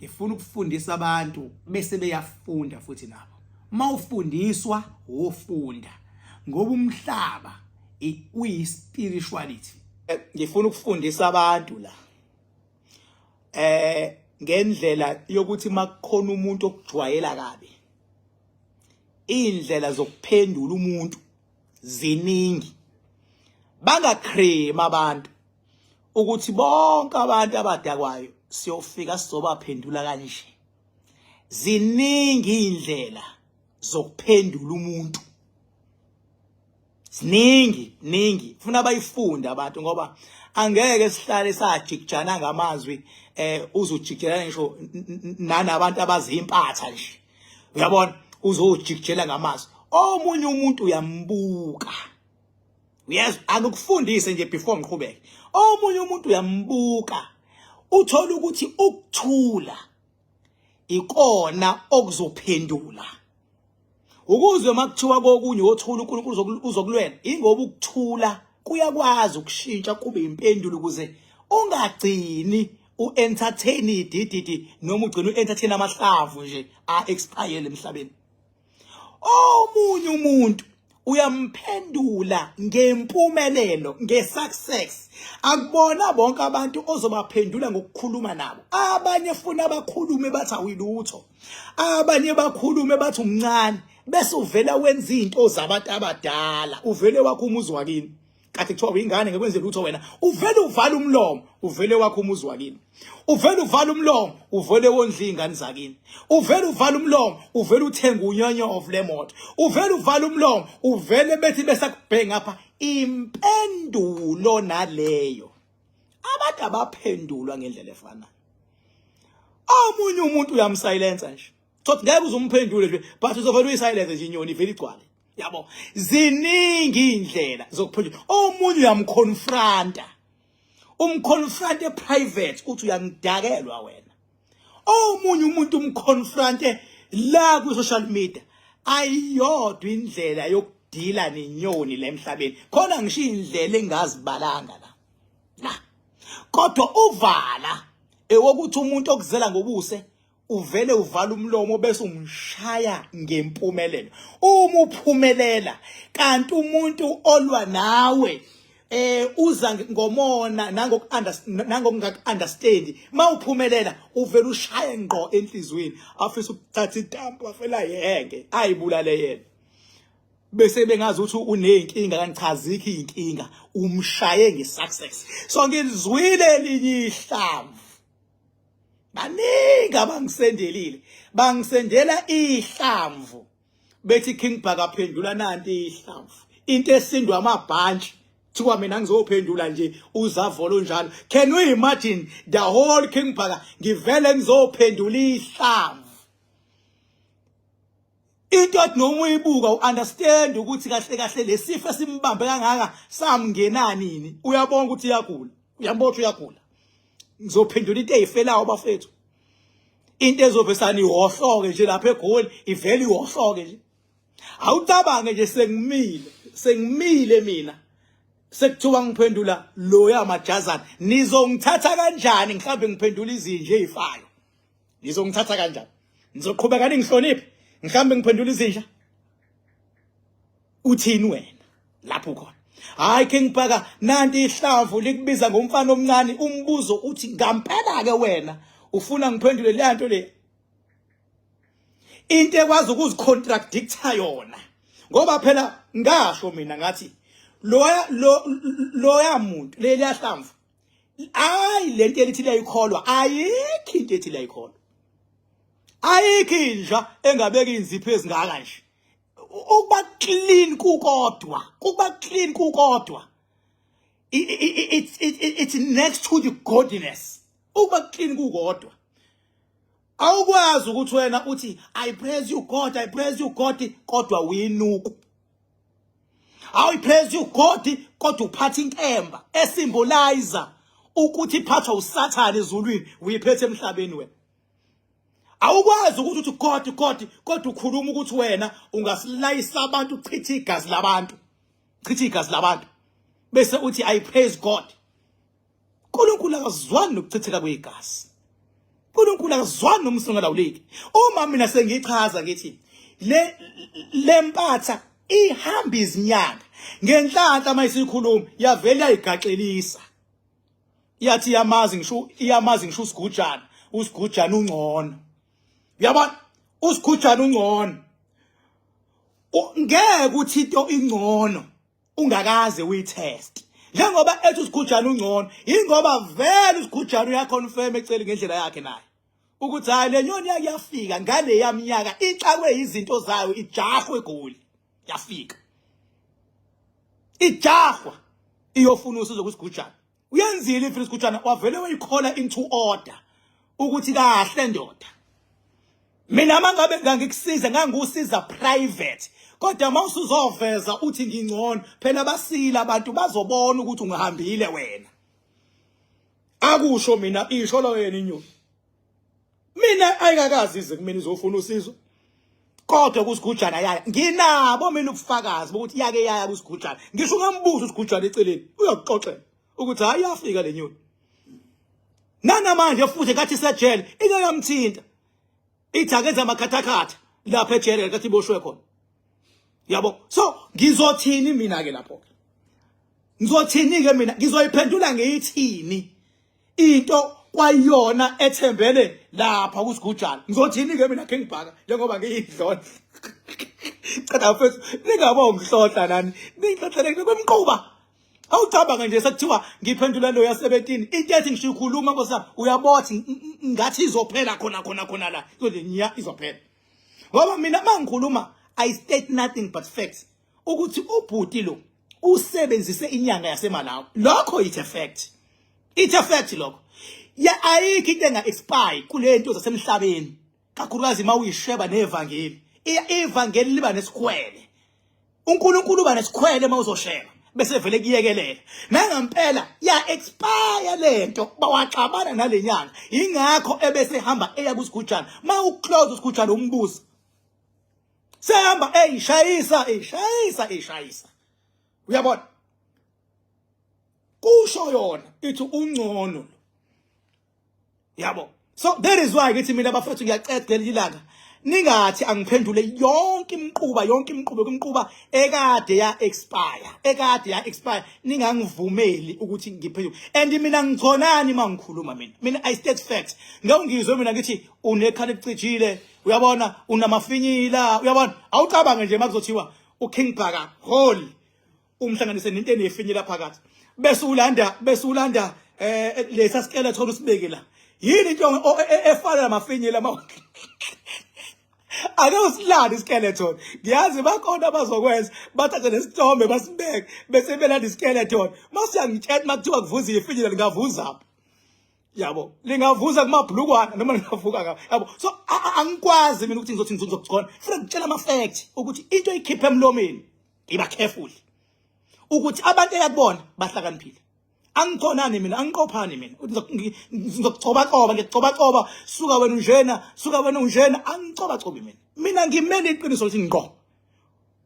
Ngifuna ukufundisa abantu bese beyafunda futhi nabo. Mawufundiswa wofunda ngoba umhlaba uyi spirituality. Ngifuna ukufundisa abantu la. Ngendlela yokuthi makukhona umuntu okujwayela kabi. Indlela zokuphendula umuntu ziningi. Bangacream abantu ukuthi bonke abantu abadakwayo siyofika sizobaphendula kanje. Ziningi indlela zokuphendula umuntu, ziningi ningi, funa bayifunde abantu ngoba angeke sihlale sajikijana ngamazwi. Uzojikijelana ngisho nanabantu abazimpatha nje, uyabona, uzojikijela ngamazwi. Omunye umuntu uyambuka. Uyezwa, angikufundise nje before ngiqhubeke. Omunye umuntu uyambuka, uthola ukuthi ukuthula ikona okuzophendula. Ukuzwe makuthiwa kokunye wothula, uNkulunkulu uzokulwela, ingoba ukuthula kuyakwazi ukushintsha kube impendulo ukuze ungagcini u-entertain idididi noma ugcine u-entertain amahlavu nje a-expire emhlabeni. Omunye umuntu uyamphendula ngempumelelo, ngesuccess. Akubona bonke abantu ozobaphendula ngokukhuluma nabo. Abanye funa bakhulume bathi awuyilutho, abanye bakhulume bathi umncane, bese uvela wenza izinto zabantu abadala, uvele wakho umuzi wakini. Kade kuthiwa uyingane, ngekwenze lutho wena, uvele uvala umlomo, uvele wakho umuzi wakini, uvele uvala umlomo, uvele wondla iy'ngane zakini, uvele uvala umlomo, uvele uthenga unyonyovu lemoto, uvele uvala umlomo, uvele bethi besakubheka ngapha. Impendulo naleyo, abantu abaphendulwa ngendlela efanayo. Omunye umuntu uyamsilensa nje, thothi ngeke uze umphendule nje, but uzovele uyisilence nje, inyoni ivele igcwale, yabo. Ziningi indlela zokuphendula. Omunye uyamconfronta, umconfronte private, uthi uyangidakelwa wena. Omunye umuntu umconfronte la ku social media. Ayiyodwa indlela yokudila nenyoni la emhlabeni khona, ngisho indlela engazibalanga la la, kodwa uvala ewokuthi umuntu okuzela ngobuse uvele uvala umlomo bese umshaya ngempumelelo uma uphumelela, kanti umuntu olwa nawe uza ngomona nangokungaku-understand. Mawuphumelela uvele ushaye ngqo enhliziyweni, afisa ukuthatha intambo afela yeke ayibulale yena, bese bengazi ukuthi uneyinkinga, kanti cha, azikho iy'nkinga, umshaye nge-success. So ngilizwile elinye ihlamvu, baningi abangisendelile, bangisendela ihlamvu bethi, "King Bhaka, phendula nanti ihlamvu," into esindwa amabhantshi. Thiwa mina ngizophendula nje uzavolo njalo. Can you imagine the whole King Bhaka ngivele ngizophendula ihlamvu, into athi noma uyibuka uunderstand ukuthi kahle kahle lesifo esimbambe kangaka samngena nini? Uyabona ukuthi iyagula, uyambona ukuthi uyagula. Ngizophendula into eyifelayo bafethu, into ezovesana ihohloke nje lapha eGoli, ivele ihohloke nje. Awucabange nje, sengimile, sengimile mina, sekuthiwa ngiphendula loya majazana, nizongithatha kanjani? Mhlawumbe ngiphendula izinja ezifayo, nizongithatha kanjani? Nizoqhubeka ningihloniphe mhlawumbe ngiphendula izinja? Uthini wena lapho khona? "Hayi King Bhaka, nanti ihlamvu likubiza ngomfana omncane." Umbuzo uthi, ngampela ke wena ufuna ngiphendule le nto le, into ekwazi ukuzicontradicta yona? Ngoba phela ngasho mina ngathi loya loya muntu leli hlamvu, ayi, lento elithi liyayikholwa, ayikho into ethi liyayikholwa, ayikho inja engabeka inzipho ezingaka nje. Ukuba clean kukodwa, ukuba clean kukodwa, it's next to the godliness. Ukuba clean kukodwa, awukwazi ukuthi wena uthi, "I praise you God, I praise you God," kodwa uyinuku. I praise you God, kodwa uphatha inkemba esymbolize ukuthi iphathwa uSathane ezulwini, uyiphethe emhlabeni wena. Awukwazi ukuthi uthi God, God, kodwa ukhuluma ukuthi wena ungasilayisa abantu, uchithe igazi labantu, chithe igazi labantu, bese uthi, "I praise God." uNkulunkulu akazwani nokuchitheka kwegazi. uNkulunkulu akazwani nomsindo ongalawuleki. Uma mina sengichaza ngithi le lempatha ihamba izinyanga ngenhlanhla mayisikhuluma yavele yayigaxelisa yathi iyamazi ngisho iyamazi ngisho usigujana usigujana ungcono uyabona usigujana ungcono ngeke uthi into ingcono ungakaze uyitest njengoba ethi usigujana ungcono ingoba vele usigujana uyaconfirm eceli ngendlela yakhe naye ukuthi hayi le nyoni yake yafika ngale yaminyaka ixakwe izinto zayo ijahwe egoli yafika ijahwa iyofuna usizo kusigujana uyenzile ifuna isigujana wavele wayikhola into order ukuthi kahle ndoda mina mangabe ngangikusiza ngangusiza private kodwa mawusuzoveza uthi ngingcono phela basile abantu bazobona ukuthi ungihambile wena akusho mina isho lo yena inyoni mina ayikakazi ize kumina izofuna usizo kodwa kusigujana yaya nginabo mina ubufakazi bokuthi yake yaya kusigujana ngisho ungambuza usigujana eceleni uyokuxoxela ukuthi hayi yafika le nyoni nanamanje futhi ngathi sejele ike yamthinta ithi akenza amakhathakhatha lapha ejele kathi iboshwe khona yabo so ngizothini mina ke lapho ngizothini ke mina ngizoyiphendula ngiyithini into kwayona ethembele lapha kusigujana ngizothini ke mina King Bhaka njengoba ngiyidlona cha mfethu ningabo ngihlohla nani ningihlohlele kwemquba awucabanga nje sekuthiwa ngiphendula lo ya-17 into ethi ngisho ikhuluma nkosi yami uyabothi ngathi izophela khona khona khona la izothi nya izophela ngoba mina uma ngikhuluma i state nothing but facts ukuthi ubhuti lo usebenzise inyanga yaseMalawi lokho it's a fact it's a fact lokho ya ayikho into enga expire kule nto zasemhlabeni kakhulukazi uma uyisheba nevangeli ivangeli liba nesikhwele uNkulunkulu uba nesikhwele uma uzosheba bese vele kuyekelela nangampela ya expire lento bawaxabana nalenyanga ingakho ebese hamba eya kusigujana ma uclose usigujana umbuzo sehamba eyishayisa eyishayisa eyishayisa uyabona kusho yona ithi ungcono yabo so that is why ngithi mina bafethu ngiyaceda leli ilanga ningathi angiphendule yonke imiquba yonke imiquba imiquba ekade ya expire ekade ya expire ningangivumeli ukuthi ngiphendule and mina ngichonani mangikhuluma mina mina i state fact ngeke ngizwe mina ngithi unekhala elicijile uyabona unamafinyila uyabona awucabange nje makuzothiwa uKing Bhaka Hall umhlanganise nento enefinyila phakathi bese ulanda bese ulanda eh lesa skeleton usibeke la yini into e, e, efana namafinyila ma ake usilande iskeleton ngiyazi bakhona abazokwenza bathathe nesithombe basibeke bese belanda iskeleton masiyangitshela makuthiwa kuvuza ifinyila lingavuza yabo lingavuza kumabhlukwana noma lingavuka nga yabo so angikwazi mina ukuthi ngizothi ngizokugcona funa ngitshela ama fact ukuthi into ikhiphe emlomeni iba careful ukuthi abantu eyakubona bahlakaniphile angikhonani mina angiqophani mina ngizokucobacoba ngikucobacoba suka wena unjena suka wena unjena angicobacobi mina mina ngimele iqiniso lithi ngqo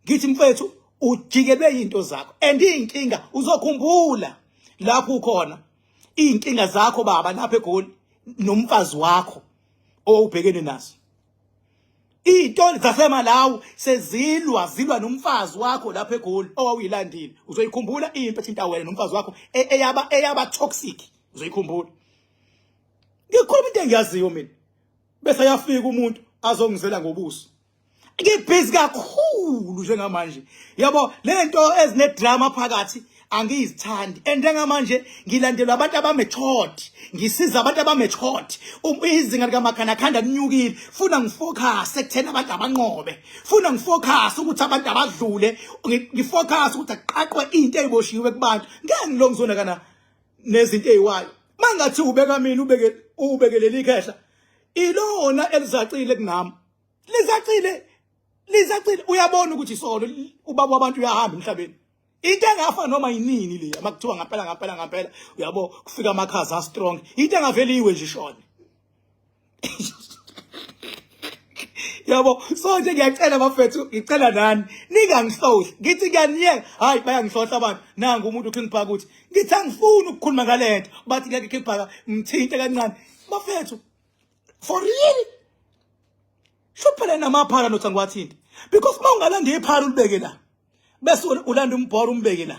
ngithi mfethu ujikelwe into zakho and inkinga uzokhumbula lapho ukhona izinkinga zakho baba lapha eGoli nomfazi wakho owubhekene nazo Iy'toli zaseMalawi sezilwa zilwa nomfazi wakho lapha eGoli owawuyilandile. Uzoyikhumbula impi ethinta wena nomfazi wakho e, eyaba eyaba toxic. Uzoyikhumbula. Ngikhuluma into engiyaziyo mina. Bese yafika umuntu azongizela ngobuso. Ngibhizi kakhulu njengamanje. Yabo lento ezine drama phakathi angiyizithandi and njengamanje ngilandelwa abantu abamatured ngisiza abantu abamatured um, izinga likaMakhanakhanda linyukile funa ngifocus ekutheni abantu abanqobe funa ngifocus ukuthi abantu abadlule ngifocus ukuthi aqaqwe into eyiboshiwe kubantu ngeke ngilo ngizonakana nezinto eziwayo mangathi ubeka mina ubeke ubekelele ikhehla ilona elizacile kunami lizacile lizacile uyabona ukuthi isolo ubaba wabantu uyahamba emhlabeni into engafa noma yinini le makuthiwa ngampela ngampela ngampela uyabo kufika amakhaza a strong into engaveliwe nje ishone yabo so nje ngiyacela bafethu ngicela nani ningangihlohli ngithi ngiyaniyeka hayi bayangihlohla abantu nangu umuntu uKing Bhaka uthi ngithi angifuni ukukhuluma ngalento bathi ngeke King Bhaka ngithinte kancane bafethu For real, sho phela namaphara nothi angiwathinti, because uma ungalanda iphara ulibeke la, bese ulanda umbhoro umbeke la,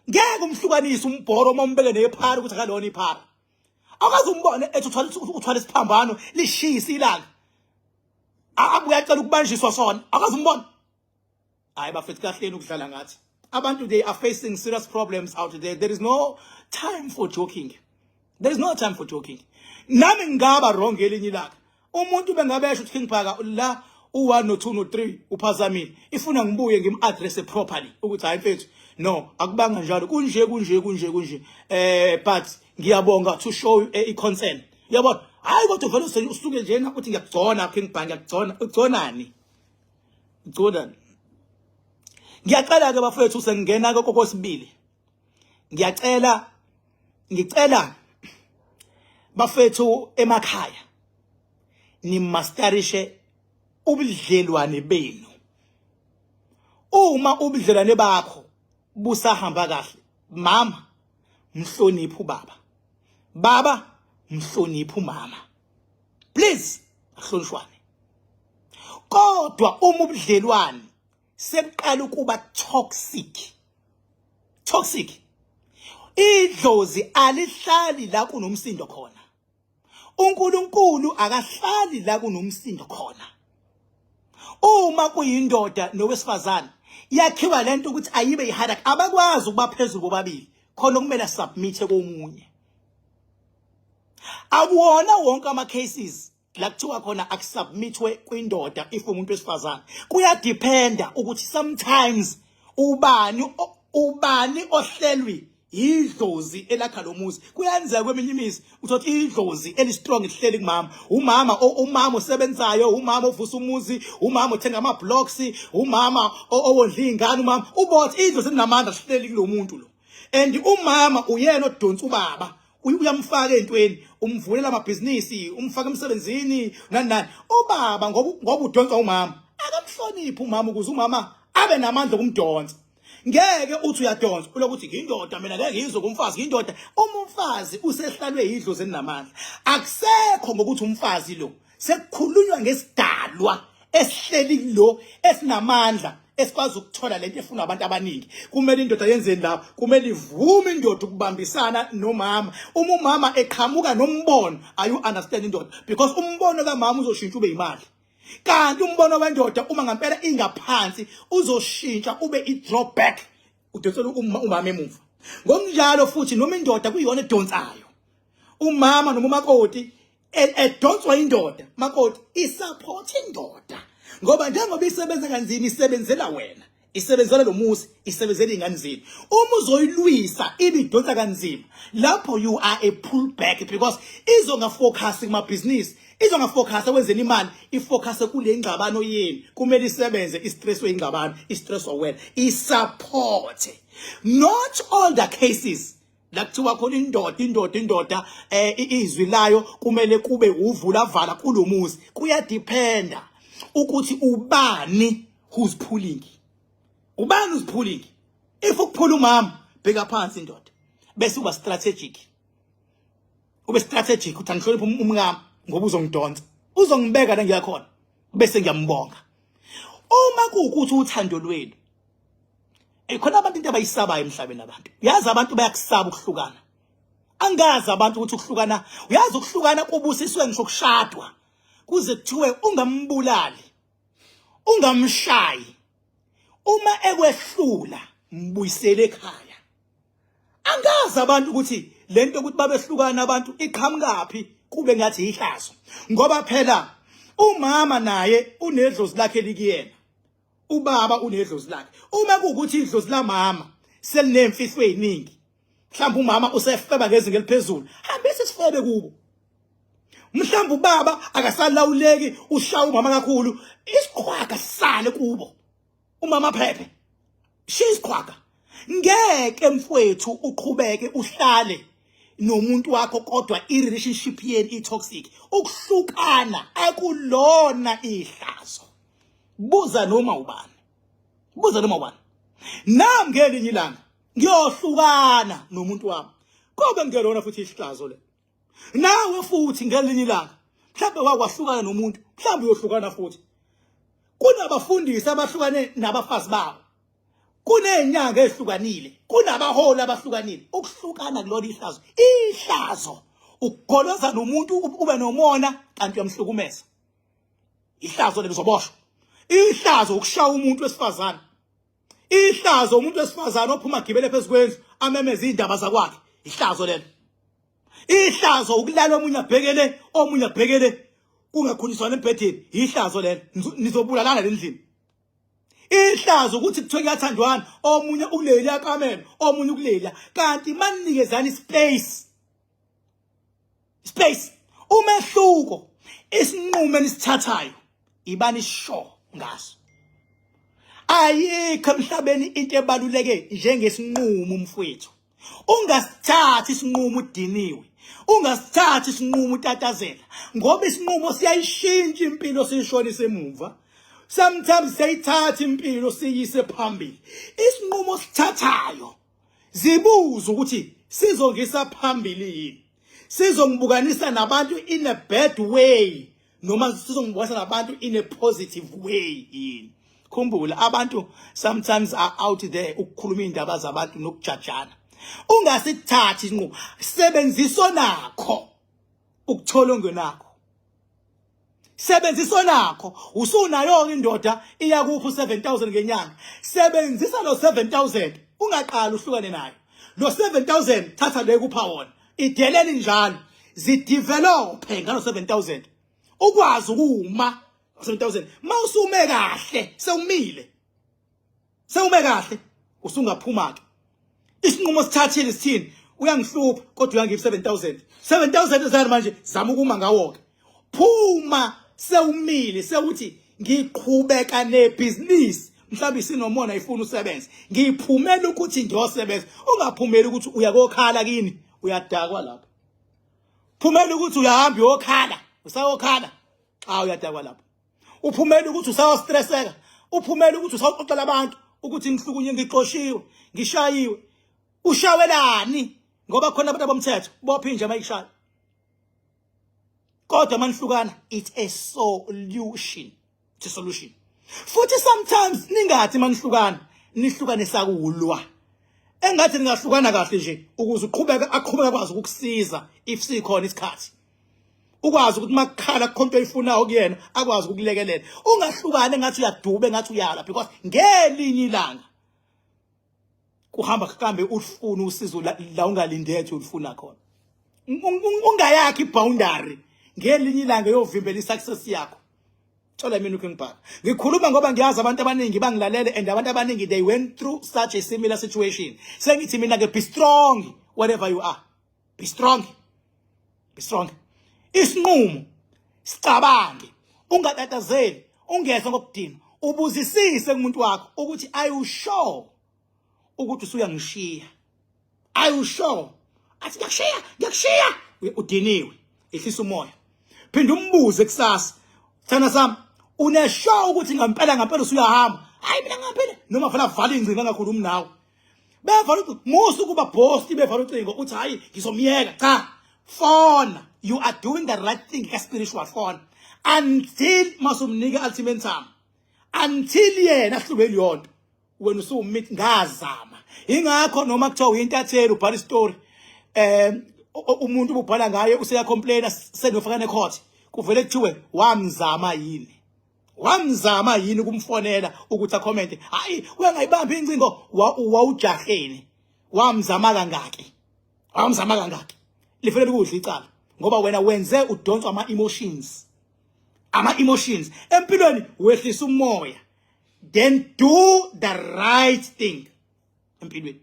ngeke umhlukanise umbhoro uma umbeke nephara ukuthi akalona iphara. Awukaze umbone ethi uthwala isiphambano lishisa ilanga, abuye acela ukubanjiswa sona. Awukaze umbone. Hayi bafethu, kahleni ukudlala ngathi. Abantu, they are facing serious problems out there. There is no time for joking, there is no time for joking. Nami ngingaba wrong elinye ilanga, umuntu bengabesho ukuthi, "King Bhaka, la u1 no2 no3 uphazamile," ifuna ngibuye ngim-address properly ukuthi, "Hayi mfethu, no, akubanga njalo, kunje kunje kunje kunje, but ngiyabonga to show i-concern." Uyabona? Hayi, kodwa vele usuke njena uthi, "Ngiyakugcona, King Bhaka, ngiyakugcona." Ugconani? Ugconani? Ngiyacela ke bafethu, sengingena kokosibili. Ngiyacela, ngicela bafethu emakhaya nimasterishe ubudlelwane benu. Uma ubudlelwane bakho busahamba kahle, mama mhloniphe ubaba, baba mhloniphe umama, please, ahlonishwane. Kodwa uma ubudlelwane sebuqala ukuba toxic, toxic, idlozi alihlali la kunomsindo khona, uNkulunkulu akahlali la kunomsindo khona. Uma kuyindoda nowesifazane, yakhiwa lento ukuthi ayibe ihierarchy, abakwazi ukuba phezulu bobabili, khona okumele submit komunye. Akuwona wonke ama cases la kuthiwa khona akusubmitwe kwindoda if umuntu wesifazane. Kuyadependa ukuthi sometimes ubani ohlelwi idlozi elakha lo muzi. Kuyenzeka kweminye imizi uthothi idlozi elistrong lihleli kumama, umama osebenzayo, umama ovusa umuzi, umama othenga ama blocks, umama owondla izingane, umama ubothi idlozi elinamandla lihleli kulo muntu lo, and umama uyena odonsa ubaba, uyamfaka entweni, umvulela amabhizinisi, umfaka emsebenzini, nani nani. Ubaba ngoba udonswa umama, akamhloniphi umama ukuze umama abe namandla okumdonsa. Ngeke uthi uyadonsa ulokuthi, "Ngiyindoda mina, ngeke ngizwe kumfazi, ngiyindoda." Uma umfazi usehlalwe yidlozi elinamandla, akusekho ngokuthi umfazi lo, sekukhulunywa ngesidalwa esihleli lo esinamandla, esikwazi ukuthola lento efuna abantu abaningi. Kumele indoda yenzeni lapho? Kumele ivume indoda ukubambisana nomama. Uma umama eqhamuka nombono, ayu understand indoda, because umbono kamama uzoshintsha ube imali, kanti umbono wendoda, uma ngempela ingaphansi, uzoshintsha ube i-drawback, udonsela umama emuva. Ngokunjalo futhi noma indoda kuyiyona edonsayo umama, noma umakoti edonswa indoda, makoti isupport indoda, ngoba njengoba isebenza kanzima, isebenzela wena, isebenzela lo muzi, isebenzela ingane zenu. Uma uzoyilwisa ibidonsa kanzima lapho, you are a pull back, because izongafocus kumabhizinisi, izongafocus ekwenzeni imali, ifocus kule ngxabano yenu. Kumele isebenze, istress weyingxabano, istress wena, isupport. Not all the cases la kuthiwa khona indoda izwi layo kumele kube uvula vala kulomuzi. Kuyadependa ukuthi ubani who's pulling, ubani who's pulling. If ukuphula umama, bheka phansi indoda, bese uba strategic, ube strategic uthi, "Angihloniphe umkami ngoba uzongidonsa, uzongibeka la ngiyakhona," bese ngiyambonga. Uma kuwukuthi uthando lwenu khona, abantu into abayisabayo emhlabeni, abantu, yazi, abantu bayakusaba ukuhlukana. Angazi abantu ukuthi ukuhlukana, uyazi, ukuhlukana kubusiswe ngisho kushadwa, kuze kuthiwe ungambulali, ungamshayi, uma ekwehlula mbuyisele ekhaya. Angazi abantu ukuthi lento ukuthi babehlukana abantu iqhamukaphi, kube ngathi ihlazo, ngoba phela umama naye unedlozi lakhe likuyena, ubaba unedlozi lakhe. Uma kuwukuthi idlozi lamama selinemfihlo eziningi, mhlawumbe umama usefeba ngezinga eliphezulu, hambisa isifebe kubo. Mhlawumbe ubaba akasalawuleki, ushaya umama kakhulu, isiqhwaga sisale kubo, umama phephe shiya isiqhwaga. Ngeke mfowethu uqhubeke uhlale nomuntu wakho kodwa i-relationship yenu i-toxic. Ukuhlukana akulona ihlazo. Buza noma ubani, buza noma ubani. Nami ngelinye ilanga ngiyohlukana nomuntu wami, kobe ngelona futhi ihlazo le. Nawe futhi ngelinye ilanga Mhlawumbe wakwahlukana nomuntu, mhlawumbe uyohlukana futhi. Kunabafundisi abahlukane nabafazi babo. Kunezinyanga ezihlukanile, kunabaholi abahlukanile. Ukuhlukana kulona ihlazo. Ihlazo ukugoloza nomuntu ube nomona kanti uyamhlukumeza. Ihlazo lelo uzoboshwa. Ihlazo ukushaya umuntu wesifazane. Ihlazo umuntu wesifazane ophuma gibele phezu kwendlu amemeze izindaba zakwakhe. Ihlazo lelo. Ihlazo ukulala omunye abhekele omunye abhekele kungakhuliswana embhedeni. Ihlazo lelo. Nizobulalana lendlini. Ihlazo ukuthi kuthiwe kuyathandwana omunye ukuleli akamelo omunye ukulela kanti maninikezana ispace. Space. Umehluko isinqumo enisithathayo ibani sure ngaso. Ayikho emhlabeni into ebaluleke njengesinqumo mfowethu. Ungasithathi isinqumo udiniwe. Ungasithathi isinqumo utatazela ngoba isinqumo siyayishintsha impilo siyishonise emuva. Sometimes siyayithatha impilo siyise phambili. Isinqumo sithathayo zibuza ukuthi sizongisa phambili yini. Sizongibukanisa nabantu in a bad way noma sizongibukanisa nabantu in a positive way yini. Khumbula abantu sometimes are out there ukukhuluma indaba zabantu nokujajana. Ungasithathi inqubo, sebenzisa onakho ukuthola ongenakho. Sebenzisa onakho, usunayo ke indoda iyakupha u7000 ngenyanga. Sebenzisa lo 7000 ungaqali uhlukane nayo. Lo 7000 thatha le kupha wona. Ideleni njalo zidevelop ngalo 7000. Ukwazi ukuma 7000 mawusume kahle sewumile. Sewume kahle usungaphuma ke. Isinqumo sithathile sithini? Uyangihlupha kodwa uyangipha 7000. 7000 zani manje zama ukuma ngawo ke. Phuma sewumile sewuthi ngiqhubeka nebhizinisi mhlawumbe isinomona ifuna usebenze ngiphumela ukuthi ngiyosebenza ungaphumeli ukuthi uyakokhala kini uyadakwa lapho phumela ukuthi uyahamba uyokhala usayokhala cha uyadakwa lapho uphumela ukuthi usayostresseka uphumela ukuthi usawuxoxela abantu ukuthi ngihlukunye ngixoshiwe ngishayiwe ushawelani ngoba khona abantu abomthetho bopha inja mayishaya kodwa manihlukana it's a solution it's a solution futhi sometimes ningathi manihlukana nihlukane sakulwa engathi ningahlukana kahle nje ukuze uqhubeke aqhubeke akwazi ukukusiza if sikhona isikhathi ukwazi ukuthi makukhala kukhona into oyifunayo kuyena akwazi ukukulekelela ungahlukani engathi uyadube engathi uyala because ngelinye ilanga kuhamba kukambe ulifuna usizo la ungalindethe ulifuna khona ungayakhi iboundary ngelinye ilanga yovimbela isuccess yakho thola mina uKing Bhaka ngikhuluma ngoba ngiyazi abantu abaningi bangilalele and abantu abaningi they went through such a similar situation sengithi mina ke be strong whatever you are be strong be strong isinqumo sicabange ungatatazeli ungezwa ngokudinwa ubuzisise kumuntu wakho ukuthi are you sure ukuthi usuyangishiya are you sure athi ngiyakushiya ngiyakushiya udiniwe ehlisa umoya phinda umbuze kusasa thana sami uneshow ukuthi ngempela ngempela usuyahamba hayi mina ngaphela noma fanele avale ingcingo angakhulumi nawe bevala ucingo musa ukuba boss bevala ucingo uthi hayi ngizomyeka cha fona you are doing the right thing ka spiritual phone until masumnika ultimatum until yena ahlulwe leyonto wena usuwumit ngazama ingakho noma kuthiwa uyintatheli ubhala istory umuntu ububhala ngaye useya complaina senofaka necourt kuvele kuthiwe wamzama yini wamzama yini ukumfonela ukuthi acommente hayi uyangayibamba incingo wawujaheni wamzama kangaki wamzama kangaki lifanele ukudla icala ngoba wena wenze udonswa ama emotions ama emotions empilweni wehlisa umoya then do the right thing empilweni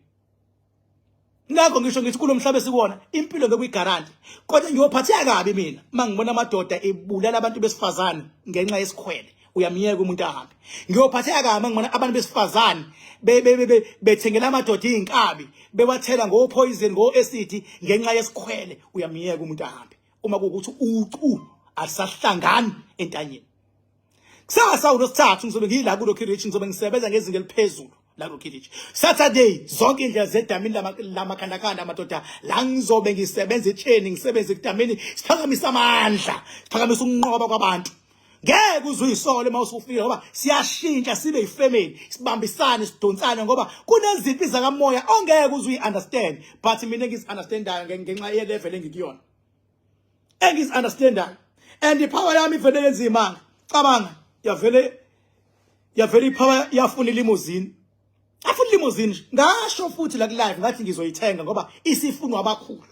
ngakho ngisho ngithi kulomhlaba esikuwona impilo ngeke uyigaranti kodwa ngiyophatheka kabi mina mangibona amadoda ebulala abantu besifazane ngenxa yesikhwele uyamyeka umuntu ahambe ngiyophatheka kabi mangibona abantu besifazane bethengela amadoda izinkabi bewathela ngo poison ngo acid ngenxa yesikhwele uyamyeka umuntu ahambe uma kuwukuthi ucu alisahlangani entanyeni kusasa ulosithathu ngizobe ngiyila kulokhu rich ngizobe ngisebenza ngezinga eliphezulu. la kukhilishi. Saturday zonke indlela zedamini lamakhandakanda madoda, la ngizobe ngisebenza etsheni, ngisebenze ekudamini, siphakamisa amandla, siphakamisa ukunqoba kwabantu. Ngeke uze uyisole uma usufika, ngoba siyashintsha sibe yifamily, sibambisane, sidonsane, ngoba kunezimpi zakamoya ongeke uze uyi-understand, but mina engizi-understandayo ngenxa ye-level engikuyona, engizi-understandayo, and ipower yami ivele yenza imanga. Cabanga, yavele ipower yafuna ilimousine, afuna ilimousine nje. Ngasho futhi la ku-live, ngathi ngizoyithenga ngoba isifunwa abakhulu.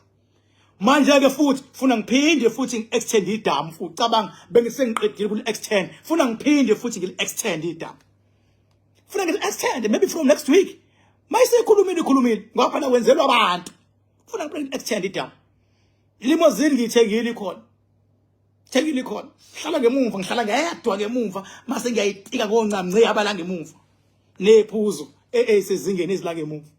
Manje ke futhi funa ngiphinde futhi ngi-extend idamu futhi. Cabanga, bengisengiqedile kuli-extend, funa ngiphinde futhi ngili-extend idamu, funa ngili-extend maybe from next week. Mayisekhulumile, ikhulumile, ngoba phela kwenzelwa abantu. Funa ngiphinde ngi-extend idamu. Limousine ngiyithengile, ikhona, thengile, ikhona. Hlala ngemumva, ngihlala ngedwa ngemumva, mase ngiyayitika koncamnce abala ngemumva nephuzo eyisezingeni ezila ngemuva.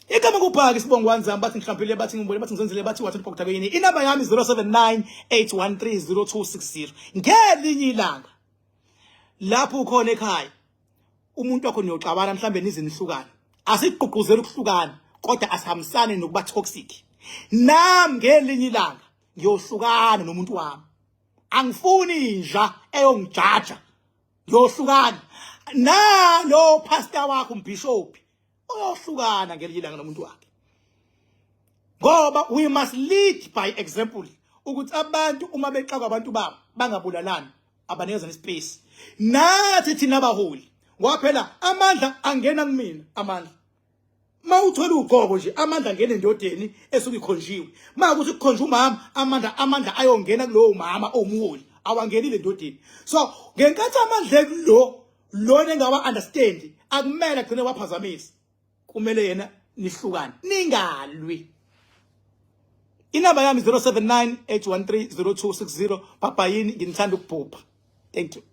Igama kubhaka isibongo wanzami, bathi ngihlambile, bathi ngibone, bathi ngizenzile, bathi wathi ngibhokudabeni. Inamba yami 079 813 0260. Ngelinye ilanga lapho ukhona ekhaya, umuntu wakho niyoxabana, mhlambe nize nihlukane. Asigqugquzela ukuhlukana, kodwa asihambisane nokuba toxic. Nami ngelinye ilanga ngiyohlukana nomuntu wami, angifuni inja eyongijaja. Ngiyohlukana nalo pastor wakho, umbishop uyohlukana ngelinye ilanga nomuntu wakhe, ngoba we must lead by example, ukuthi abantu uma bexakwa abantu babo bangabulalani, abanikeza ispace. Nathi thina abaholi, ngoba phela amandla angena kumina. Amandla mawuthola ugqoko nje, amandla angena endodeni esuke ikhonjiwe. Makuthi kukhonjwa umama, amandla ayongena kulowo mama owumholi, awangenile endodeni. So ngenkathi amandla ekulo lona engawa understand, akumele agcine waphazamisa, kumele yena nihlukane, ningalwi. Inamba yami 079 813 0260. Bhabhayini, nginithanda ukubhubha. Thank you.